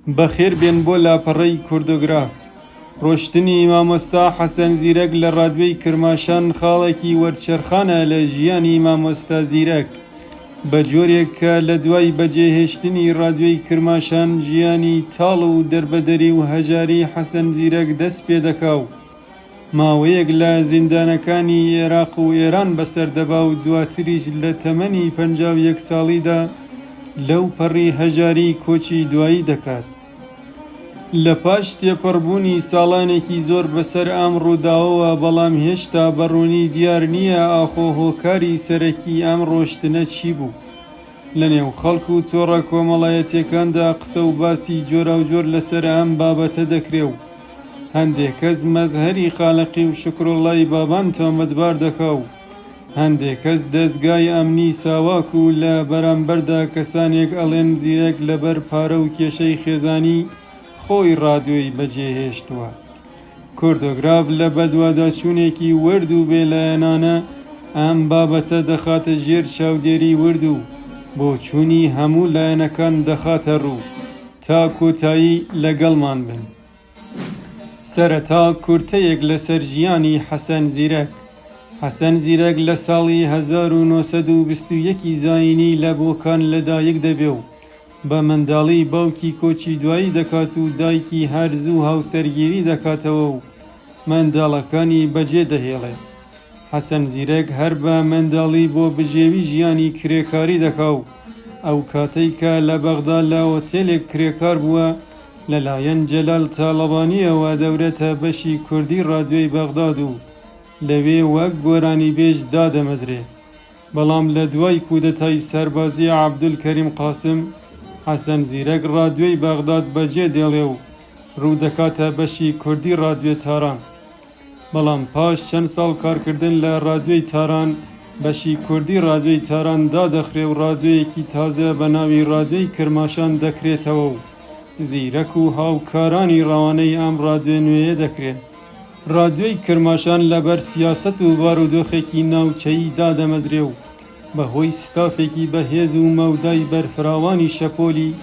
بەخێر بێن بۆ لاپەڕەی کوردۆگراف. ڕۆشتنی مامۆستا حەسەن زیرەک لە ڕادیۆی کرماشان خاڵێکی وەرچەرخانە لە ژیانی مامۆستا زیرەک، بە جۆرێک کە لە دوای بەجێهێشتنی ڕادیۆی کرماشان ژیانی تاڵ و دەربەدەری و هەژاری حەسەن زیرەک دەست پێ دەکا و ماوەیەک لە زیندانەکانی ئێراق و ئێران بەسەر دەبا و دواتریش لە تەمەنی 51 ساڵیدا لەو پەڕی هەژاری کۆچی دوایی دەکات. لە پاش تێپەڕبوونی ساڵانێکی زۆر بەسەر ئەم ڕووداوەوە بەڵام هێشتا بە ڕوونی دیار نییە ئاخۆ هۆکاری سەرەکی ئەم ڕۆشتنە چی بوو. لە نێو خەڵک و تۆڕە کۆمەڵایەتیەکاندا قسە و باسی جۆراوجۆر لەسەر ئەم بابەتە دەکرێ و هەندێ کەس مەزهەری خالەقی و شوکروڵڵای بابان تۆمەتبار دەکا و هەندێ کەس دەزگای ئەمنی ساواک و لە بەرامبەردا کەسانێک ئەڵێن زیرەک لەبەر پارە و کێشەی خێزانی خۆی ڕادیۆی بەجێهێشتووە. کوردۆگراف لە بەدواداچوونێکی ورد و بێلایەنانە ئەم بابەتە دەخاتە ژێر چاودێری ورد و بۆچوونی هەموو لایەنەکان دەخاتە ڕوو. تا کۆتایی لەگەڵمان بن. سەرەتا کورتەیەک لەسەر ژیانی حەسەن زیرەک. حەسەن زیرەک لە ساڵی 1921 ی زایینی لە بۆکان لەدایک دەبێ و بە منداڵی باوکی کۆچی دوایی دەکات و دایکی هەر زوو هاوسەرگیری دەکاتەوە و منداڵەکانی بەجێ دەهێڵێ. حەسەن زیرەک هەر بە منداڵی بۆ بژێوی ژیانی کرێکاری دەکا و ئەو کاتەی کە لە بەغدا لە ئۆتێلێک کرێکار بووە لەلایەن جەلال تاڵەبانییەوە دەورەتە بەشی کوردی ڕادیۆی بەغداد و لەوێ وەک گۆرانیبێژ دادەمەزرێ. بەڵام لە دوای کودەتای سەربازی عەبدولکەریم قاسم، حەسەن زیرەک ڕادیۆی بەغداد بەجێ دێڵێ و ڕوو دەکاتە بەشی کوردی ڕادیۆ تاران. بەڵام پاش چەند ساڵ کارکردن لە ڕادیۆی تاران، بەشی کوردی ڕادیۆی تاران دادەخرێ و ڕادیۆیەکی تازە بە ناوی ڕادیۆی کرماشان دەکرێتەوە و زیرەک و هاوکارانی ڕەوانەی ئەم ڕادیۆ نوێیە دەکرێن. ڕادیۆی کرماشان لەبەر سیاسەت و بارودۆخێکی ناوچەیی دادەمەزرێ و بە هۆی ستافێکی بەهێز و مەودای بەرفراوانی شەپۆلی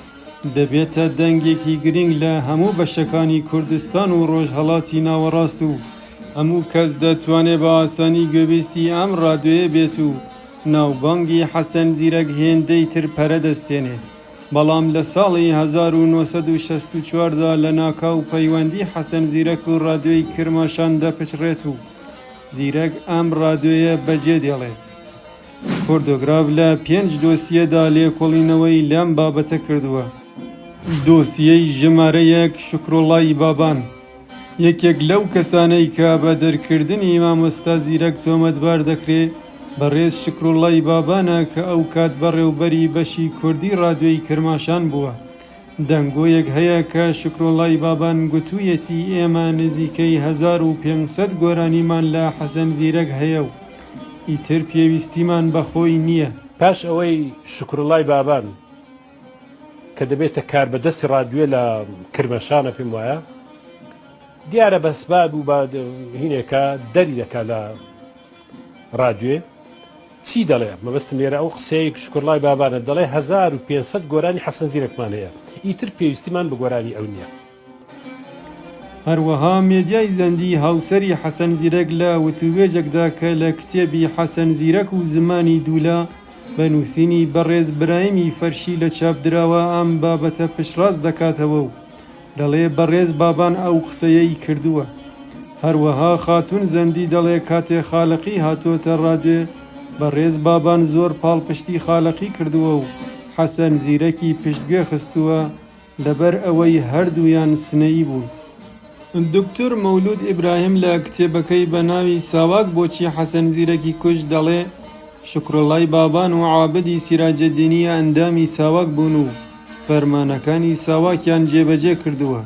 دەبێتە دەنگێکی گرینگ لە هەموو بەشەکانی کوردستان و ڕۆژهەڵاتی ناوەڕاست و هەموو کەس دەتوانێ بە ئاسانی گوێبیستی ئەم ڕادیۆیە بێت و ناوبانگی حەسەن زیرەک هێندەی تر پەرە دەستێنێ. بەڵام لە ساڵی 1964 دا لەناکاو پەیوەندی حەسەن زیرەک و ڕادیۆی کرماشان دەپچڕێت و زیرەک ئەم ڕادیۆیە بەجێ دێڵێ. کوردۆگراف لە پێنج دۆسیەدا لێکۆڵینەوەی لەم بابەتە کردووە. دۆسیەی ژمارە یەک شوکروڵای بابان یەکێک لەو کەسانەی کە بە دەرکردنی مامۆستا زیرەک تۆمەتبار دەکرێ بەڕێز شوکروڵای بابانە کە ئەو کات بەڕێوبەری بەشی کوردی ڕادیۆی کرماشان بووە. دەنگۆیەک هەیە کە شوکروڵای بابان گوتوویەتی ئێمە نزیکەی 1500 گۆرانیمان لە حەسەن زیرەک هەیە و ئیتر پێویستیمان بە خۆی نییە. پاش ئەوەی شوکروڵای بابان کە دەبێتە کاربەدەستی ڕادیۆ لە کرماشانە پێم وایە دیارە بە سباب و بە هینێکە دەری دەکا لە ڕادیۆ چی دەڵێ مەبەستم لێرە ئەو قسەیە شکرڵای بابانە دەڵێ 1500 گۆرانی حەسەن زیرەکمان هەیە ئیتر پێویستیمان بە گۆرانی ئەو نییە. هەروەها مێدیای زەندی هاوسەری حەسەن زیرەک لە وتووێژێکدا کە لە کتێبی حەسەن زیرەک و زمانی دوولا بە نووسینی بەڕێز برایمی فەرشی لە چاپ دراوە ئەم بابەتە پشتڕاست دەکاتەوە و دەڵێ بەڕێز بابان ئەو قسەیەی کردووە. هەروەها خاتوون زەندی دەڵێ کاتێ خالقی هاتووەتە ڕادیۆ بەڕێز بابان زۆر پاڵپشتی خالقی کردووە و حەسەن زیرەکی پشتگوێ خستووە لەبەر ئەوەی هەردوویان سنەیی بوون. دکتۆر مەولوود ئیبراهیم لە کتێبەکەی بە ناوی ساواک بۆچی حەسەن زیرەکی کوشت دەڵێ، شوکروڵای بابان و عابدی سیراجەدینی ئەندامی ساواک بوون و فەرمانەکانی ساواکیان جێبەجێ کردووە.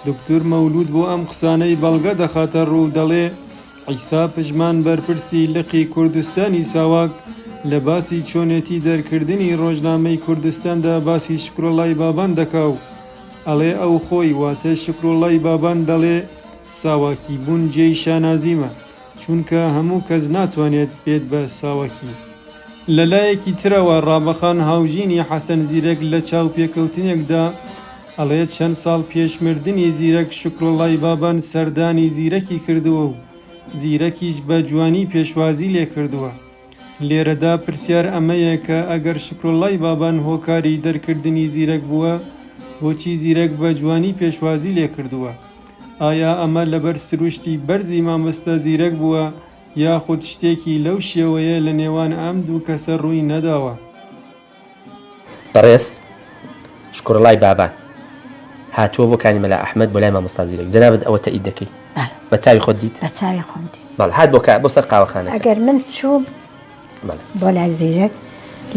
دکتور مەولوود بۆ ئەم قسانەی بەڵگە دەخاتە ڕوو و دەڵێ، عیسا پژمان بەرپرسی لقی کوردستانی ساواک لە باسی چۆنێتی دەرکردنی ڕۆژنامەی کوردستاندا باسی شوکروڵای بابان دەکا و ئەڵێ ئەو خۆی واتە شوکروڵای بابان دەڵێ ساواکی بوون جێی شانازیمە چونکە هەموو کەس ناتوانێت بێت بە ساواکی. لە لایەکی ترەوە ڕابەخان هاوژینی حەسەن زیرەک لە چاوپێکەوتنێکدا. ئەڵێ چەند ساڵ پێش مردنی زیرەک شوکروڵای بابان سەردانی زیرەکی کردووە و زیرەکیش بە جوانی پێشوازی لێ کردووە. لێرەدا پرسیار ئەمەیە کە ئەگەر شوکروڵای بابان هۆکاری دەرکردنی زیرەک بووە، بۆچی زیرەک بە جوانی پێشوازی لێ کردووە؟ ئایا ئەمە لەبەر سروشتی بەرزی مامۆستا زیرەک بووە یاخود شتێکی لەو شێوەیە لە نێوان ئەم دوو کەسە ڕووی نەداوە؟ بەڕێز شکوڕڵای بابان هاتووە بۆ کانی مەلا ئەحمەد بۆ لای مامۆستا زیرەک جەنابت ئەوە تەئید دەکەی بەڵێ. بە چاوی خۆت دیت؟ بە چاوی خۆم دیت. بەڵێ هات بۆ کا بۆ سەر قاوەخانەکە. ئەگەر من چووم بەڵێ. بۆ لای زیرەک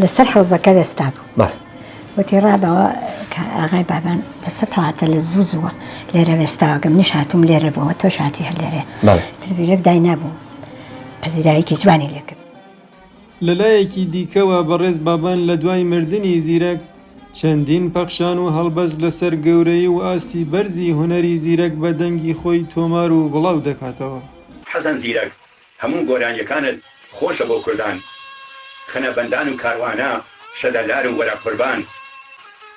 لەسەر حەوزەکە وێستابوو. بەڵێ. وتی ڕابەوە کە ئاغای بابان لەسەر پڵاتە لە زوو زووە لێرە وێستاوە گەم منیش هاتووم لێرە بووە تۆش هاتی هەر لێرەیە. بەڵێ. ئیتر زیرەک داینابوو پەزیراییکی جوانی لێ کرد. لەلایەکی دیکەوە بەڕێز بابان لە دوای مردنی زیرەک چەندین پەخشان و هەڵبەست لەسەر گەورەیی و ئاستی بەرزی هونەری زیرەک بە دەنگی خۆی تۆمار و بڵاو دەکاتەوە. حەسەن زیرەک هەموو گۆرانیەکانت خۆشە بۆ کوردان خنە بەندان و کاروانە شەدە لار و وەرە قوربان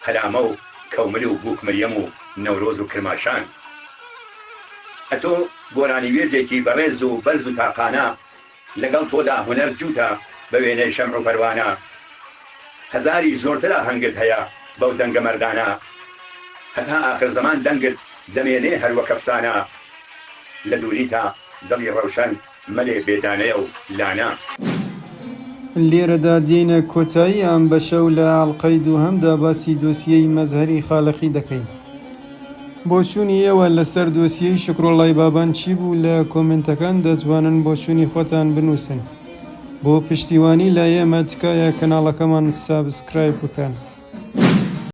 هەلامە و کەومل و بوک مریەم و نەورۆز و کرماشان ئەتۆ گۆرانیوێژێکی بەڕێز و بەرز و تاقانە لەگەڵ تۆدا هونەر جووتە بە وێنەی شەمع و پەروانە هەزاریش زۆرتر ئاهەنگت هەیە بەو دەنگە مەردانە هەتا ئاخر زەمان دەنگت دەمێنێ هەر وەک ئەفسانە لە دووریتا دڵی ڕەوشەن مەلێ بێدانەیە و لانە. لێرەدا دێینە کۆتایی ئەم بەشە و لە ئەڵقەی دووهەمدا باسی دۆسیەی مەزهەری خالقی دەکەین. بۆچوونی ئێوە لەسەر دۆسیەی شوکروڵای بابان چی بوو لە کۆمێنتەکان دەتوانن بۆچوونی خۆتان بنووسن. بۆ پشتیوانی لە ئێمە تکایە کەناڵەکەمان subscribe بکەن.